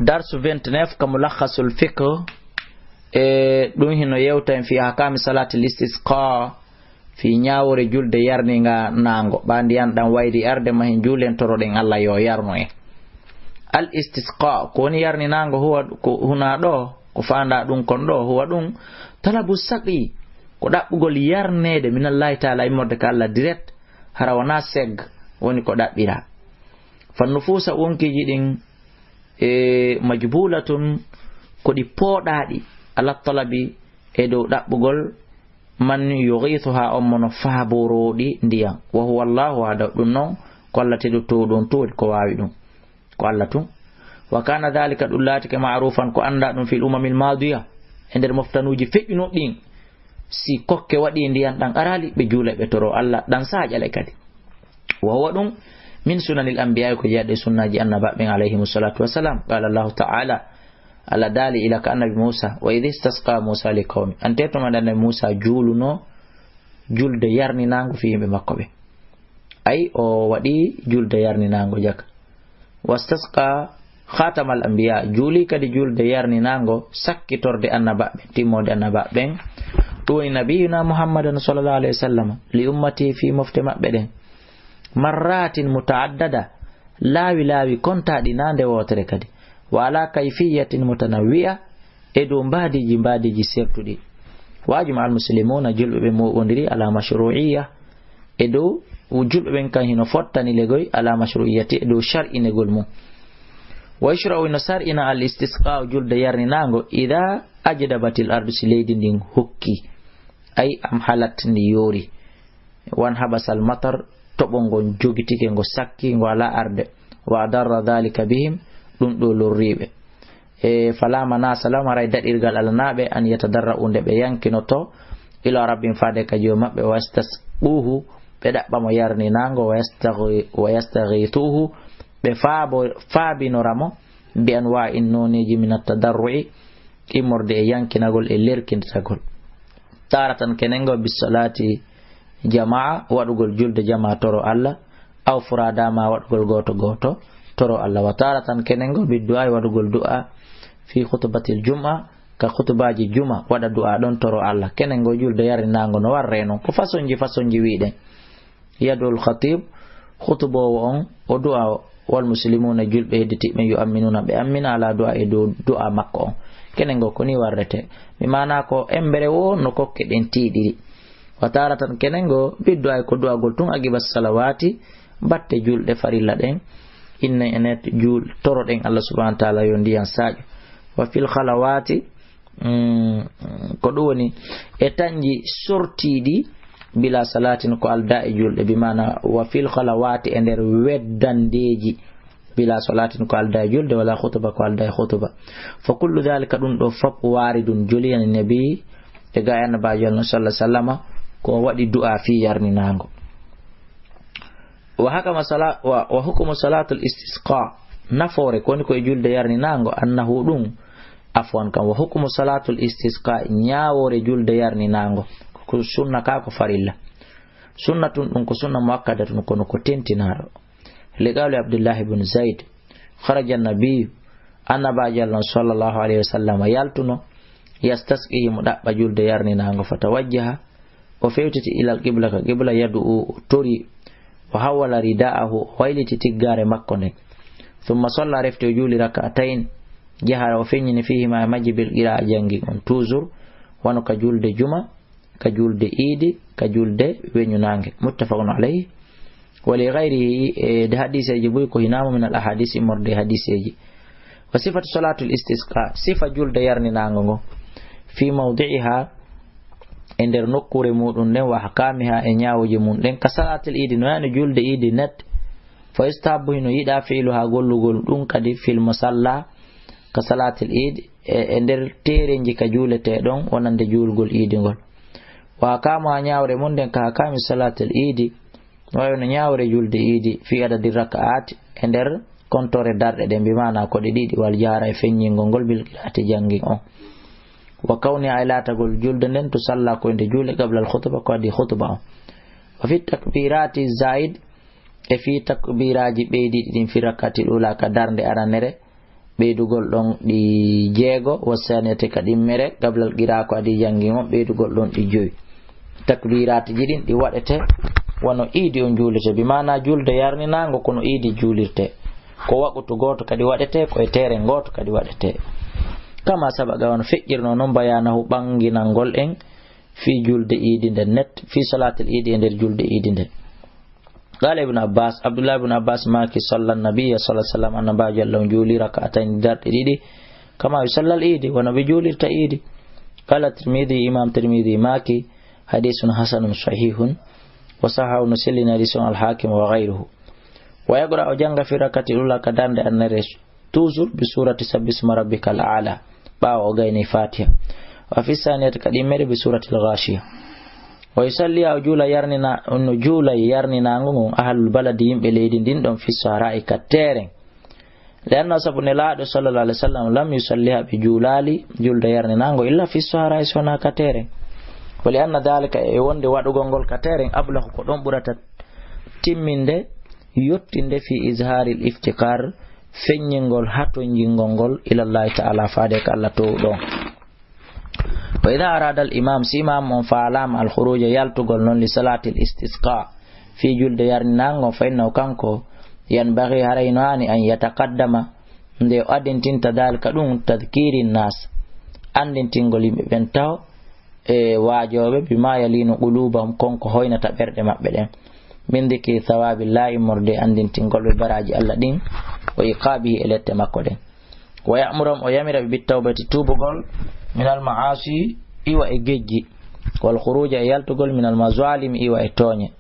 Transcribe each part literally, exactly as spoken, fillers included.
Darsu vingt-neuf ka Mulakhasul Fiqh, e ɗum hino yewta en fi ahkami salatil istisqa, fi ñaawoore julde yarninga naango. Ɓa ndiyan ɗan wayri arde ma hen juulen toroɗen Allah yo yarnu en. Al istisqa, ko woni yarninaango huwa, ko huna ɗo, ko faanda ɗum kon ɗo, huwa ɗum talabu saqi, ko ɗaɓɓugol yarneede minallahi taala immorde ka Allah direct, hara wona seg woni ko ɗaɓɓira. Fa nufusa wonkiiji ɗin e majbulatun ko ɗi pooɗaaɗi ala talabi e dow ɗaɓɓugol man yughithuha on mono faaborooɗi ndiyan. Wa huwa Allahu hada ɗum non ko Allah teɗo to ɗon to ko waawi ɗum. Ko Allah tun. Wa kana dhalika ɗum laatike ma'rufan ko annda ɗum fil umamil madiya e nder moftanuuji feƴƴuno ɗin. Si kokke waɗi ndiyan ɗan arali ɓe juula ɓe toro Allah ɗan saƴale kadi. Wa huwa ɗum min sunanil anbiya ko jeyaɗe sunnaaji annabaaɓe ɓen alayhimu salatu wassalam. Qala Allahu ta'ala, Allah daali ila ka annabi Musa, wa idh istasqa Musa li qawmi. Ante to annabi Musa juuluno julde yarninaango fi yimɓe makko ɓe. Ay o waɗi julde yarninaango jaka. Wastasqa khatamal anbiya, juuli kadi julde yarninaango sakkitorde annabaaɓe, timmode annabaaɓe ɓen. Ɗum woni nabiyuna Muhammadan sallallahu alayhi wa sallam, li ummati fi mofte maɓɓe ɗen. Marratin muta'addada, laawi laawi kontaaɗi na nde wootere kadi. Wa ala kayfiyatin mutanawwi'a, e dow mbaadiiji mbaadiiji sertuɗi. Wa ajma al muslimuna, julɓe ɓe moɓondiri ala mashru'iyya, e dow julɓe ɓen kan hino fottani legoy ala mashru'iyyati e dow shar'inegol mum. Wa yushra'u, hino sar'ina al istisqa julde yarninaango, idha ajdabatil ardu, si leydi ndin hokki, ay am halat ndi yoori. Wan habasal matar, toɓo ngon jogitike, ngo sakki, ngo ala arde. Wa adarra dhalika bihim, ɗum ɗo lorriɓe. E fala manasa lahum, haray daɗirgal alanaaɓe, an yatadarra'u, nde ɓe yankinoto, ila rabbihim, faade ka Joomi maɓɓe, wa yastasquhu, ɓe ɗaɓɓa mo yarninaango, wa yastaghi-, wa yastaghithuhu, ɓe faabo-, faabinora mo, bi anwa'in, nooneeji, min at-tadarru'i, immorde e yankinagol e lerkintagol. Taratan kenengo bis salati jamaa, waɗugol julde jamaa toro Allah, aw furada, ma waɗugol gooto gooto toro Allah. Wa taratan kenengo bid du'a, waɗugol du'a fi khutbatil jum'a, ka khutbaaji juma, waɗa du'a ɗon toro Allah. Kenengo julde yarninaango no warre non. Ko fasonji fasonji wiɗen. Yadul khatib, khutuboowo on, o du'a, wal muslimuna, julɓe hedditiɓe, yu amminuna, ɓe ammina, ala du'a, e dow du'a makko on. Kenengo ko ni warrete. Mi maana ko embere wo no kokke ɗen tiiɗiri. Wa taratan kenengo bid du'a, ko du'agol tun aqiba salawati, batte julɗe farilla ɗen. Inne enet jul-, toroɗen Allah subhanahu wa ta'ala yo ndiyan saaƴo. Wa fil khalawati, mm, ko ɗum woni e tanji sortiiɗi bila salatin ko alda e julde, bi maana wa fil khalawati e nder weddandeeji. Bila salatin ko alda e julde, wala khutba ko alda e khutba. Fa kullu dhalika, ɗum ɗo fop, waridun, joli an nabi, e ga e annabaajo Allah sallallahu alaihi wasallama, ko waɗi du'a fi yarninaango. Wa hakama sala-, wa, wa hukumu salatul istisqa, nafoore ko woni ko e julde yarninaango, annahu ɗum, afwan kam, wa hukumu salatul istisqa, ñaawoore julde yarninaango, ko sunna ka ko farilla. Sunnatun ɗum ko sunna muakkadatun kono ko tentinaaɗo. Li qawli Abdullah ibn Zayd, kharaja an-nabi, annabaajo Allah sallallahu alaihi wasallam yaltuno, yastasqi mo ɗaɓɓa julde yarninaango, fatawajjaha, o fewtiti ilal qibla ka qibla, yad'u, o tori, wa hawwala rida'ahu, o wayliti tiggaare makko nden. Thumma salla, refti o juuli rak'atayn, jahara o feññini fihima e majji bil qira'a janngi on toujours, wano ka julde juma, ka julde iidi, ka julde weñu naange. Muttafaqun alayhi. Wa li ghayrihi, e de hadiseeji buy ko hinamo min al ahadis immorde hadiseeji. Wa sifatu salatul istisqa, sifa julde yarninaango ngo. Fi mawdi'iha, e nder nokkuure muɗum nden, wa ahkamiha e ñaawooje mum ɗen, ka salatil iidi, no yani julde iidi net, fa yustahabbu, hino yiɗa fi'luha gollugol ɗum kadi fil musalla, ka salatil iidi, e, e nder teerenji ka juuletee ɗon, wonande juulgol iidi ngol. Wa ahkamuha ñaawre mum nden ka ahkami salatil iidi, no wayi no ñaawre julde iidi, fi adadi raka'at, e nder kontore darɗe ɗen, bi maana ko ɗe ɗiɗi, wal jahara e feññingol ngol bil qira'ati janngi on. Wa kawniha e laatagol julde nden tusalla ko e nde juule qabla al khutba ko adi khutba on. Wa fi takbirati zaid, e fi takbiraji ɓeydiɗi ɗin fi rak'ati ula ka darnde aranere, ɓeydugol ɗon ɗi jeego, wa saniyati ka ɗimmere, qabla al qira'a ko adii janngi on, ɓeydugol ɗon ɗi jowi. Takbiraatiji ɗin ɗi waɗete wano iidi on juulete, bi maana julde yarninaango kono iidi juulirte. Ko waqutu gooto kadi waɗete, ko e teeren gooto kadi waɗete. Kama sabaqa wano feƴƴirno non bayaanahu ɓanginangol en fii julde iidi nden net, fii salaatil iidi e nder julde iidi nden. Qaala Ibnu Abbaas, Abdullahi Ibnu Abbaas maaki, salla Nabiyyu sallallaahu alayhi wa sallam, Annabaajo Alla on juuli raka'atayni darɗe ɗiɗi, kama yusalla al iidi, wano ɓe juulirta iidi. Qaala Tirmidi, Imaam Tirmidi maaki, hadiisun hasanun sahiihun, wa sahhahahu no sellini hadiis on Al Haakim wa gayruhu. Wa yaqra'u o jannga fi raka'atil uulaa ka darnde arnere toujours bi suurati sabbi isma rabbikal a'laa, ɓaawo o gayni Faatiha. Wa fi saaniyati ka ɗimmere bi suuratil Gaashiya. Wa yusalli o juula yarnina, no juula yarninaango ngon ahlul baladi yimɓe leydi ndin ɗon fi saharaa'i ka teeren. Li'anna sabu Nelaaɗo sallallaahu alayhi wa sallam lam yusalliha ɓe juulaali julde yarninaango illa fi saharaa'i so wonaa ka teeren. Wa li'anna daalika e wonde waɗugol ngol ka teeren ablahu ko ɗon ɓurata timminde, yottinde fi izhaaril iftiqaar, feññingol hatonjingol ngol ilallaahi ta'aalaa faade ka Alla toowuɗo on. Wa idaa araada al imaam, si imaam on faalaama al khuruuja yaltugol non li salaatil istisqaa, fii julde yarninaango, fa innahu kanko yanbaghi haray no haani an yataqaddama nde o adintinta daalika ɗum tadkiiri naas, andintingol yimɓe ɓen taho e waajooɓe, bimaa yaliinu quluubahum, kon ko hoynata ɓerɗe maɓɓe ɗen, min dikri sawaabillaahi, immorde e andintingol ɓe baraaji Alla ɗin, wa iqaabihi e lette makko ɗen. Wa ya'muruhum, o yamira ɓe, bit tawbati, tuubugol, minal ma'aasi, iwa e gejji, wal khuruuja, e yaltugol, minal mazaalimi, iwa e tooñe,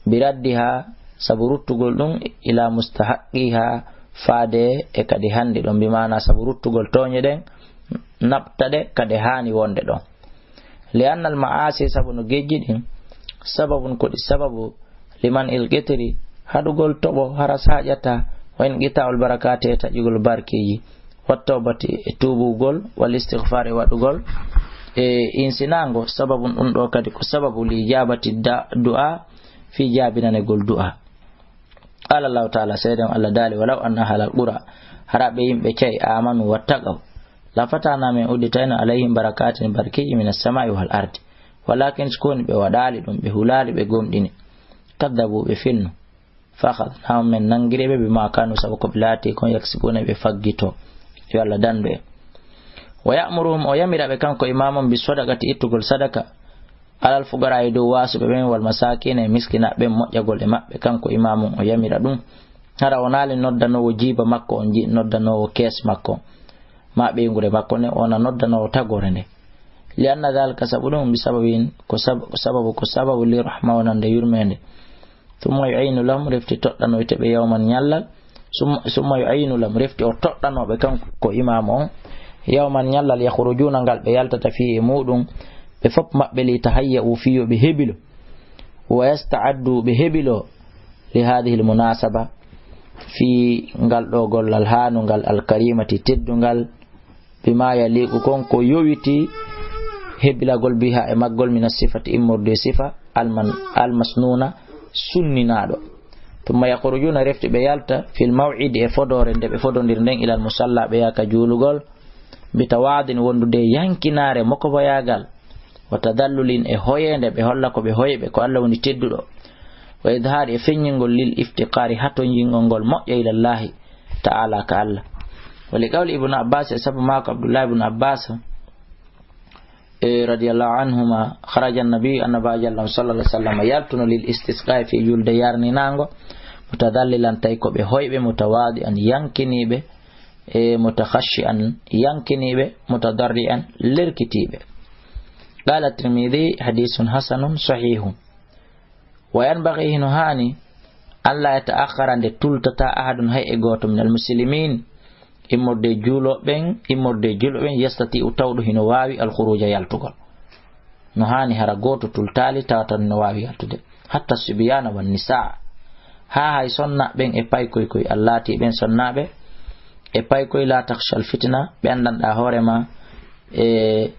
bi raddiha, sabu ruttugol ɗum, ila mustahaqqiha, faade e kadi hande ɗon, bi maana sabu ruttugol tooñe ɗen, naɓta ɗe kadi haani wonde ɗon. Li annal ma'aasi, sabu no gejji ɗin, sababun, ko ɗi sababu, liman il qitri, haɗugol toɓo, hara saaƴata, wa inqita'ul barakaati, e taƴugol barkeeji, wat tawbati, e tuubugol, wal istighfaar, e waɗugol, e insinaango, sababun, ɗum ɗo kadi ko sababu, li ijaabati da-, du'a, fii jaabinanegol du'a. Qaala Allaahu ta'aalaa, seede on Alla daali, walaw anna ahlal qura, hara ɓe yimɓe cay, aamanu wattaqaw, la fatahna, min udditayno, alayhim, barakaatin, barkeeji, minas samaa'i wal ardi, walaakin, si ko woni, ɓe waɗaali ɗum, ɓe hulaali, ɓe gomɗini, kaddabu, ɓe finnu, fa akhadnahum, min nangiri ɓe, bimaa kaanu, sabu ko ɓe laati kon, yaksibuuna, ɓe faggito. Yo Alla dandu en. Wa ya'muruhum, o yamira ɓe kanko imaamu on, bi sadaqati, ittugol sadaka, alal fuqaraa'i, dow waasuɓe ɓen, wal masaakiina, e miskinaaɓe ɓen, moƴƴagol e maɓɓe, kanko imaamu on o yamira ɗum. Hara wonaali noddanoowo jiiba makko on, ji-, noddanoowo kees makko, maa ɓeynguure makko nden, wona noddanoowo tagoore nden. Li anna daalika, sabu ɗum, bi sababin, ko sab-, ko sababu, ko sababu li rahma, wonande yurmeende. Summa yu'inu lahum, refti toɗɗanoyte ɓe yawman ñallal. Summa, summa yu'inu lahum, refti o toɗɗano ɓe kanko ko imaamu on. Yawman ñallal, yakhrujuuna, ngal ɓe yaltata fii e muɗum, ɓe fof maɓɓe, li tahayya'u, fii yo ɓe hebilo. Wa yasta'addu, ɓe hebilo, li haadihil munaasaba, fii ngal ɗo gollal haanungal, al kariimati, teddungal, bimaa yaliiqu, kon ko yowiti hebilagol, bihaa, e maggol, mina sifati, immorde sifa, alman-, almasnuuna, sunninaaɗo. Tumma yakhrujuuna, refti ɓe yalta, fil maw'idi, e fodoore nde ɓe fodondiri nden, ilal musalla, ɓe yaha ka juulugol, bi tawaadin, wondude e yankinaare, mokoboyaagal, wa tadallulin, e hoyeende, ɓe holla ko ɓe hoyɓe, ko Alla woni tedduɗo, wa idhaari, e feññingol, lil iftiqaari, hatonjingol ngol moƴƴa, ilallaahi ta'aalaa, ka Alla. Wa li qawli Ibnu Abbaas, e sabu maako Abdullahi Ibnu Abbaas, e, radiyallaahu anhumaa, kharaja Nabiyyu, Annabaajo Alla on, sallallaahu alayhi wa sallam, yaltuno, lil istisqaa'i, fii julde yarninaango, mutadallilan, tawi ko ɓe hoyɓe, mutawaadi'an, yankiniiɓe, e mutakhashi'an, yankiniiɓe, mutadarri'an, lerkitiiɓe. Qaala Tirmidi, hadiisun hasanun sahiihun. Wa yanbaghi, hino haani, an laa yata'akhkhara, nde tultataa, ahadun, hay e gooto, minal muslimiin, immorde e juulooɓe ɓen, immorde e juulɓe ɓen, yastati'u, tawɗo hino waawi, al khuruuja, yaltugol. No haani hara gooto tultaali tawata no waawi yaltude. Hatta sibyaana wan nisaa. Haa hay sonnaaɓe ɓen e paykoy koy, allaatii ɓen sonnaaɓe e paykoy, laa takhshal fitna, ɓe anndanɗaa hoore maa, e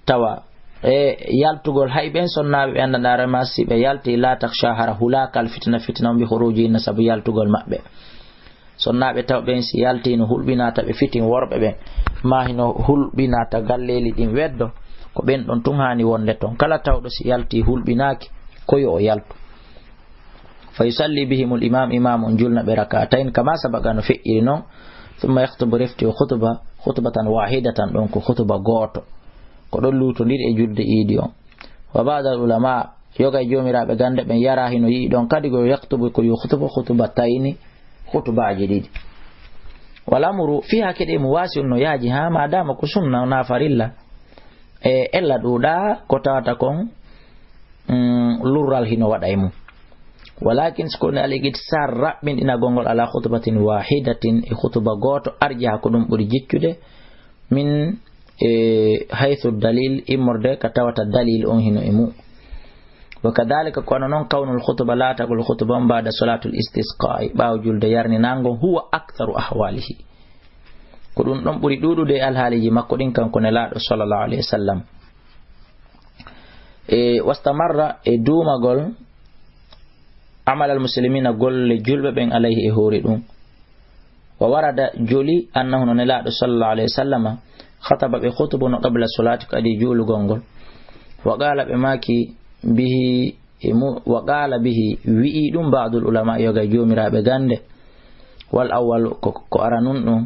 tawa, e yaltugol, hay ɓen sonnaaɓe ɓe anndanɗaa hoore maa, si ɓe yaltii, laa takhsha, hara hulaaka, al fitna, fitna on, bi khuruujihinna, sabu yaltugol maɓɓe. Sonnaaɓe taw ɓen si yaltii no hulɓinata ɓe fitin worɓe ɓen, maa hino hulɓinata galleeli ɗin weddo, ko ɓen ɗon tun haani wonde ton. Kala tawɗo si yaltii hulɓinaaki, ko yo o yaltu. Fa yusalli bihimul imam, imam on julna ɓe rak'atayn, kama sabaqa, no feƴƴiri non. Thumma yakhtubu, refti o khutba, khutbatan wahidatan, ɗon ko khutba gooto. Ko ɗon luutondiri e julde iidi on. Wa ba'dal ulama, yoga e joomiraaɓe gannde ɓen yara hino yi'i ɗon kadi ko yakhtubu, ko yo khutba, khutbatayni, khutbaaji ɗiɗi. Wal amru fi hakede mu wasi'un, no yaaji haa ma dama ko sunna, na farilla. E ella ɗuuɗa ko tawata kon, mm, lurral hino waɗa e mum. Walakin, si ko ne al-iqtisar, raɓɓinɗinagol ngol ala khutbatin wahidatin, e khutba gooto, arja, ko ɗum ɓuri jiccude, min, e, haythu dalil, immorde ka tawata dalil on hino e mum. Wa kadhalika, ko wano non, kawnul khutba, laatagol khutba on, ba'da salatul istisqa'i, ɓaawo julde yarninango, huwa aktharu ahwalihi. Ko ɗum ɗon ɓuri ɗuuɗude e alhaaliji makko ɗin, kanko Nelaaɗo sallallahu alayhi wa sallam. E wastamarra, e duumagol, amal al muslimina, golle julɓe ɓen, alayhi, e hoore ɗum. Wa warada, joli, annahu, no Nelaaɗo sallallahu alayhi wa sallama, khataba, ɓe khutubuno, qabla salati, ko adii juulugol ngol. Wa qala, ɓe maaki, bihi, e mu-, wa qala bihi, wi'i ɗum, ba'dul ulama, yoga e joomiraaɓe gannde. Wal awwal, ko, ko aranun ɗum,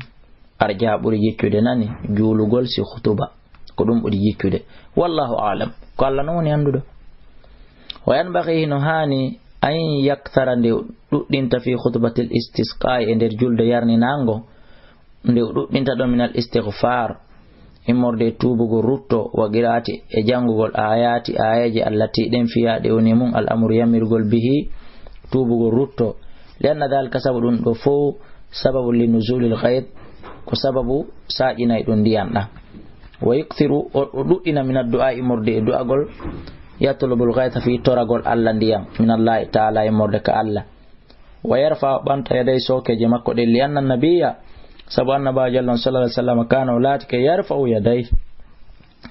arja, ɓuri jiccude, nani, juulugol si khutuba. Ko ɗum ɓuri jiccude. Wallahu a'lam. Ko Allah non woni annduɗo. Wa yanbaghi, hino haani, an yakthara, nde ɗuɗɗinta, fi khutbatil istisqa'i, e nder julde yarninango, nde o ɗuɗɗinta ɗon, minal istighfar, immorde e tuubugol rutto, wa qira'ati, e janngugol ayati, ayaji allati ɗen fiya ɗe woni mum al amru yamirgol bihi, tuubugol rutto. Li anna dhalika, sabu ɗum ɗo fow, sababu li nuzulil ghayth, ko sababu saaƴinay ɗum ndiyan ɗan. Wa yukthiru, o, o ɗuɗɗina, min addu'a, immorde e du'agol, yatlubul ghaytha, fi toragol Allah ndiyan, min Allahi ta'ala, immorde ka Allah. Wa yarfa, ɓanta, yaday, sookeeje makko ɗen, li anna nabiyya, sabu annabaajo Allah on sallallahu alaihi wasallam, kana, o laatike, yarfa'u yaday,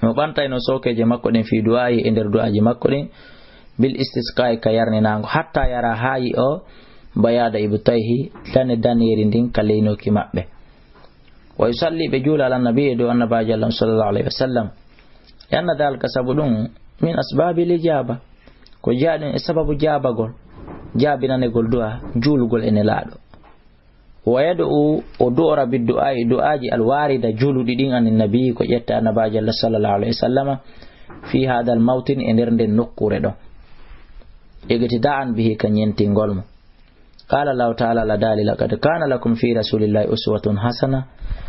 mo ɓantayno sookeeje makko ɗen, fi du'a'i, e nder du'aaji makko ɗin, bil istisqa'i, ka yarninaango, hatta yara, haa yi'o, bayada ibtayhi, dane daneeri ndin ka leynoki maɓɓe. Wa yusalli, ɓe juula, ala nabi, e dow annabaajo Allah on sallallahu alaihi wasallam. Li anna dhalika, sabu ɗum, min asbabil ijaba, ko jaaɗum e sababu jaabagol, jaabinanegol du'a, juulugol e Nelaaɗo. Wa yad'u, o du'ora, bid du'a'i, du'aaji al warida, juuluɗi ɗin, anin nabi, ko ƴetta annabaajo Allah sallallahu alaihi wasallama, fi hadal mawtin, e nder nden nokkuure ɗo. Iqtida'an bihi, ka ñentingol mo. Qala Allahu ta'ala, Allah daali, laqad kana lakum fi rasulillahi uswatun hasana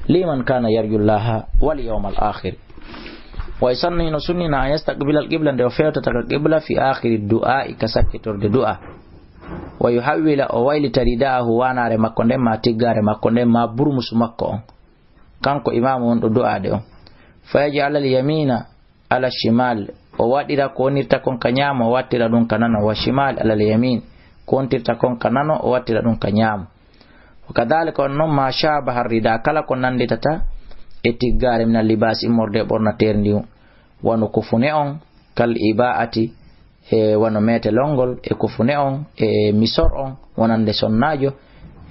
liman kana yarju Allaha wal yawmal akhir. Wa sanna, hino sunnina, an yastaqbila al qibla, nde o fewtata ka qibla, fi akhiri du'a'i, ka sakkitorde du'a. Wa yuhawwila, o waylita, rida'ahu, wanaare makko nden, ma tiggaare makko nden, ma burmusu makko on. Kanko imaamu on ɗo du'aade on. Fa yaj'ala al yamina ala shimal, o waɗira ko wonirta kon ka ñaamo, o wattira ɗum ka nano, wa shimal alal yamin, ko wontirta kon ka nano, o wattira ɗum ka ñaamo. Wa kadhalika, on non, ma shabaha rida, kala ko nanditata e tiggaare, minal libas, immorde e ɓornateeri ndin, wano kufune on, kal iba'ati, e wano metelol ngol, e kufune on, e misor on, wonande sonnaajo,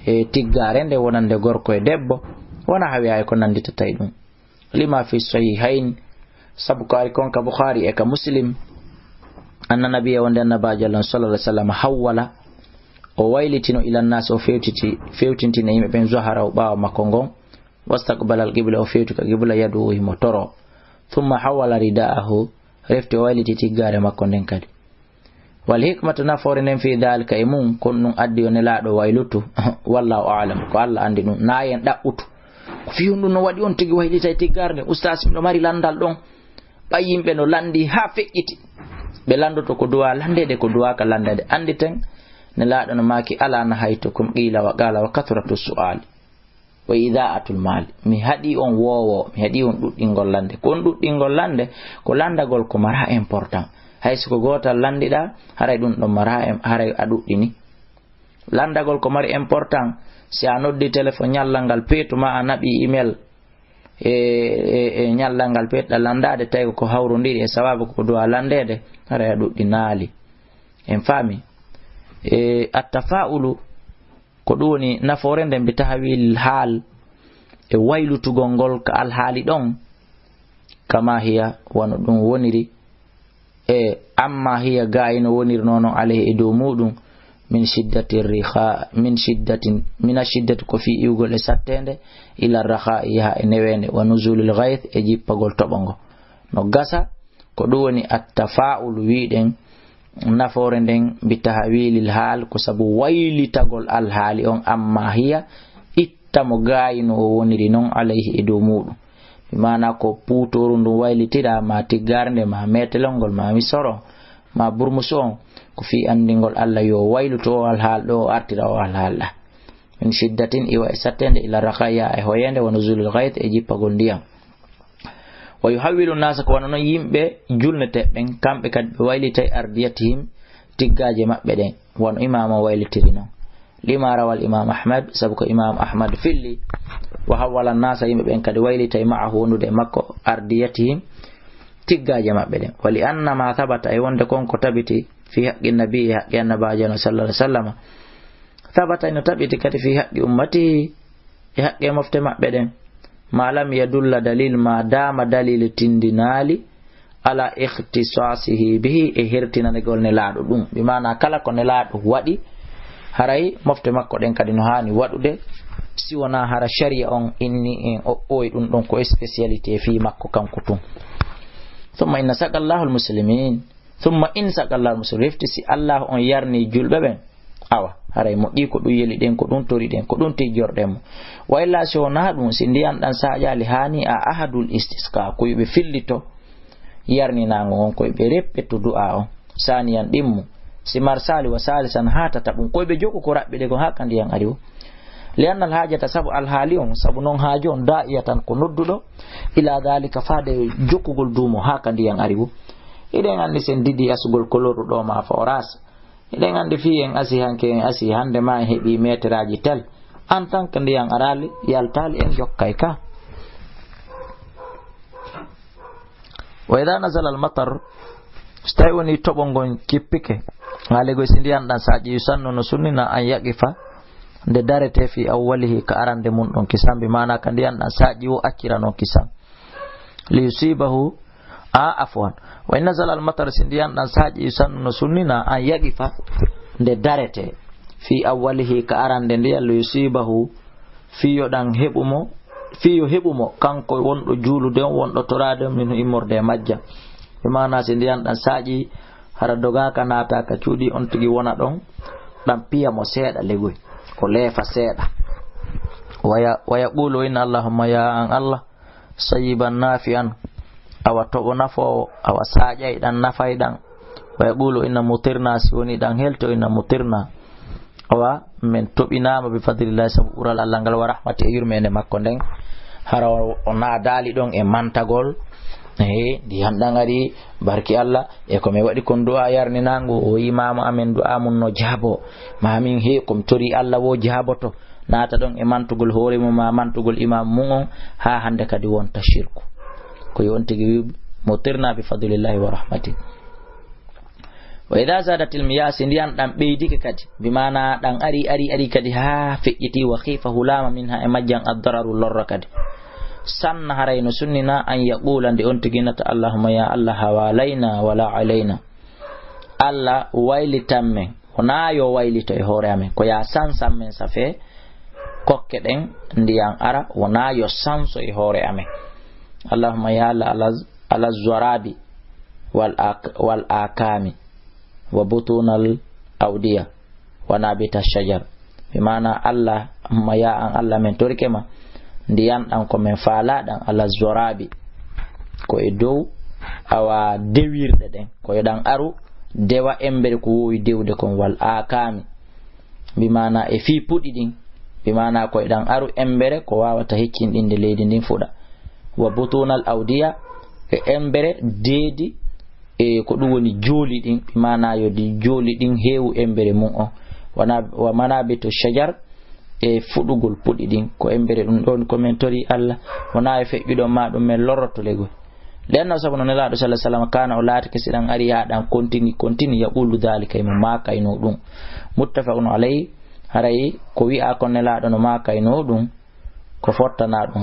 e tiggaare nde, wonande gorko e debbo, wona hawi hay ko nanditata e ɗum. Lima fi sahihayn, sabu ko ari kon ka Bukhari e ka Muslim, anna nabiyya, wonde annabaajo Allah sallallahu alaihi wasallam, hawwala, o waylitino, ila nnaasi, o fewtiti, fewtintini e yimɓe ɓen, zahrahu, ɓaawo makko ngon, wastaqbala al qibla, o fewti ka qibla, yad'u, himo toro, thumma hawwala rida'ahu, refti o wayliti tiggaare makko nden kadi. Wal hikmatu, nafoore nden, fi dhalika, e mum, kon ɗum addi yo Nelaaɗo waylutu. Wallahu a'lam, ko Allah andi ɗum. Na yen ɗaɓɓutu. Ko fii honɗum no waɗi on tigi waylitay tiggaare nden? Ustaas, miɗo mari landal ɗon. Ɓay yimɓe no landi haa feƴƴiti. Ɓe landoto ko du'a landeede, ko du'a ka landeede. Anditen, Nelaaɗo no maaki, ala nahaytukum, qila wa qala wa kathratu su'ali. Wa ida'atul mali. Mi haɗi on wowo, mi haɗi on ɗuɗɗingol lande. Ko on ɗuɗɗingol lande, ko landagol ko mara important. Hay si ko gootal landiɗa, haray ɗum ɗon mara em-, haray a ɗuɗɗini. Landagol ko mari important, si a noddi téléphone ñallal ngal peetu, ma a naɓi email, e, e, e ñallal ngal peetuɗa landaade, tawi ko hawrondiri e sababu ko du'a landeede, haray a ɗuɗɗinaali. En faami? E, at-tafa'ulu, Ko ɗum woni nafoore nden bi tahwil haal e waylutugol ngol ka alhaali ɗon, kama hiya, wano ɗum woniri, e amma hiya, gaa ino woniri noon alayhi e dow muɗum, min shiddati riha, min shiddatin, mina shiddati ko fii iwgol e satteende, ila raha yaha e neweende, wa nuzulil ghayth e jippagol toɓo ngo. No gasa, ko ɗum woni attafa'ul wiɗen nafoore nden bi tahwilil haal, ko sabu waylitagol alhaali on, amma hiya, itta mo gaayi no o woniri non alayhi e dow muɗum. Bi maana ko puutooru ndun waylitira, ma tiggarnde, ma metelol ngol, ma misoro, ma burmusu on, ko fii anndingol Allah yo wayluto o alhaal ɗo, o artira o alhaal ɗa. Min shiddatin iwa e satteende, ila rakhaya e hoyeende, wa nuzulil ghayth e jippagol ndiyam. Wa yuhawwilu nasa, ko wano non yimɓe julneteeɓe ɓen, kamɓe kadi ɓe waylitay ardiyatihim, tiggaaje maɓɓe ɗen, wano imaam o waylitiri non. Lima rawal imaam Ahmad, sabu ko imaam Ahmad filli, wa hawwala nasa, yimɓe ɓen kadi waylitay ma'ahu wondude e makko, ardiyatihim, tiggaaje maɓɓe ɗen. Wa li anna ma thabata, e wonde kon ko tabiti, fi haqqi nabi, e haqqi annabaajo no sallallahu alaihi wasallam, thabata, ino tabiti kadi fi haqqi ummatihi, e haqqe mofte maɓɓe ɗen. Ma lam yadulla dalil, ma dama dalil tindinaali, ala ikhtisasihi bihi, e hertinanegol nelaaɗo ɗum. Bi maana kala ko nelaaɗo waɗi, haray mofte makko ɗen kadi no haani waɗude, si wonaa hara sharia on inni en o, oy ɗum ɗon ko spécialité fii makko kanko tun. Thumma inna saqallahu almuslimin. Thumma in saqallahu almuslimin. Refti si Allah on yarni julɓe ɓen, awa, haray moƴƴi ko ɗum yeli ɗen, ko ɗum tori ɗen, ko ɗum tijjorɗen mo. Wa illa si wonaa ɗum, si ndiyan ɗan saaƴaali haani a ahadul istisqa, ko yo ɓe fillito yarninaango on, ko yo ɓe reppetu du'a on. Saniyan ɗimmu, si marsaali wa salisan haa tataɓum, ko yo ɓe jogu ko raɓɓiɗe kon haa ka ndiyan ari wo. Li annal haajata, sabu alhaali on, sabu non haaju on, daa'iyatan ko nodduɗo, ila dhalika, faade jokkugol duumo haa ka ndiyan ari wo. Hiɗen anndi sen didi asugol kolorru ɗo ma forage. Hiɗen anndi fii en asi hanke, en asi hannde ma en heɓi meteraaji tel. En tant que ndiyan araali, yaltaali, en jokkay ka. Wa idha nazala al matar, so tawi woni toɓo ngon kippike, haali goy si ndiyan ɗan saaƴi, yusannu no sunnina an yaqifa, nde darete fi awwalihi ka arande mun ɗon kisan, bi maana ka ndiyan ɗan saaƴi wo accira non kisan. Li yusibahu, a afwan. Wa in nazala al matar, si ndiyan ɗan saaƴi, yusannu no sunnina an yaqifa, nde darete fi awwalihi ka arande ndiyan, li yusibahu, fii yo ɗan heɓu mo, fii yo heɓu mo, kanko wonɗo juulude on, wonɗo toraade on, min immorde e majja. Bi maana si ndiyan ɗan saaƴi, hara dogaaka naata ka cuuɗi, on tigi wona ɗon, ɗan piya mo seeɗa legoy, o leefa seeɗa. Waya, waya qulu inna allahumma ya an Allah, sayyiban nafi'an, awa toɓo nafoowo, awa saaƴay ɗan, nafay ɗan. Wa yaqulu inna mutirna, si woni ɗan helto inna mutirna. Awa, men toɓinaama bi fadlillahi, sabu ɓural Allah ngal, wa rahmati, e yurmeende makko nden. Hara o, o naadaali ɗon e mantagol. He, ndiyan ɗan ari, barki Allah, e ko mi waɗi kon du'a yarninaango, o imaama amen du'a mun no jaabo. Ma min he, ko mi tori Allah wo jaaboto. Naata ɗon e mantugol hoore mum, ma mantugol imaam mum on, haa hannde kadi wonta shirku. Ko yo on tigi wi, mutirna bi fadlillahi wa rahmati. Wa idha zadatil miyah, si ndiyan ɗan ɓeydike kadi, bi maana ɗan ari, ari, ari kadi haa feƴƴiti, wa khifa hulama minha, e majjan ad-dararu, lorra kadi. Sanna, haray no sunnina, an yaqula, nde on tigi nata, allahumma ya Allah, hawalayna wala alayna. Allah waylitan men, wonaa yo waylito e hoore amen, ko ya sansan men safe kokke ɗen ndiyan ara, wonaa yo sanso e hoore amen. Allahumma ya Allah, ala, ala zwarabi wal ak-, wal akami wa butunal awdiya wa nabita shajar. Bi maana Allah, ma ya an Allah, men torike ma, ndiyan ɗan ko men faala ɗan, ala zorabi, ko e dow, awa, dewirɗe ɗen, ko yo ɗan aru, dewa embere ko wowi dewde kon, wal akami, bi maana e fii puɗi ɗin, bi maana ko e ɗan aru embere ko wawata heccinɗinde leydi ndin fuɗa. Wa butunal awdiya, e embere deedi, e ko ɗum woni jooli ɗin, bi maana yo ɗi jooli ɗin heewu embere mum on. Wana, wa manabitu shajar, e fuɗugol puɗi ɗin, ko embere ɗum ɗon ko men tori Allah, wona e feƴƴuɗo ma ɗum men lorroto legol. Li'annahu, sabu no Nelaaɗo sallallahu alaihi wasallam, kana, o laatike si ɗan ari haa ɗan kontini, kontini, yaqulu dhalika, imo maakayno ɗum. Muttafaqun alayhi, Haray ko wi'aa kon Nelaaɗo no maakaynoo ɗum, ko fottanaa ɗum.